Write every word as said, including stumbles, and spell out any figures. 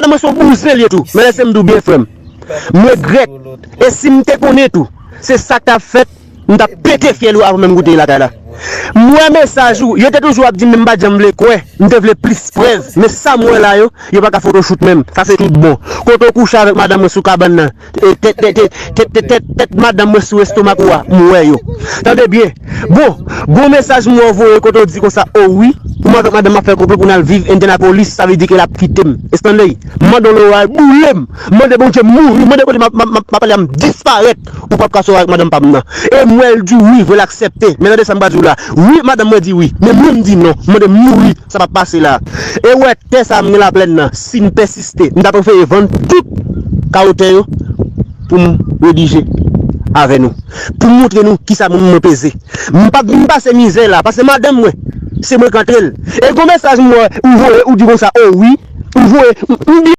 Madanm mwen se yon bouzen li ye tou. Men lèse m di w byen, frè m. M regrèt. E si m te konnen tou, se sa k t ap fèt, m t ap pete fyèl ou avan menm goute lakay la. M wè mesaj ou, yo te toujou ap di m, men m pa t janm vle kwè. M te vle plis prèv. Men sa m wè la yo, yo pa ka photoshoot menm. Sa se tout bon. Kote w kouche avèk madanm mwen sou kabann nan? E, tèt, tèt, tèt, tèt, tèt, tèt, tèt madanm mwen sou estomak ou a, m wè yo. Tande byen. Bon, gon mesaj m wè w voye kote w di konsa, o wi, pou mwen avèk madanm m ap fè konplo pou n al viv Endyanapolis, sa vle di ke l ap kite m. Stanley, mande w lè w a boule m, mande Bondye m mouri, mande kote m ap, m ap, m ap, m ap pale a m disparèt, ou p ap ka sove avèk madanm pa m nan. E m wè l di wi, vre l aksepte. Men tande sa m pral di w la. Wi, madanm mwen di wi, men mwen m di non, mande m mouri, sa p ap pase la. E w wè tè sa m gen Laplèn nan, si m pèsiste, m ta prefere vann tout kawo tè yo pou m redije avè nou. Pou m montre nou kisa moun mwen peze. M p ap vin pase mizè la, paske madanm mwen, se mwen k antre l. E gon mesaj m wè ou voye, ou di konsa, o wi, ou voye, m, m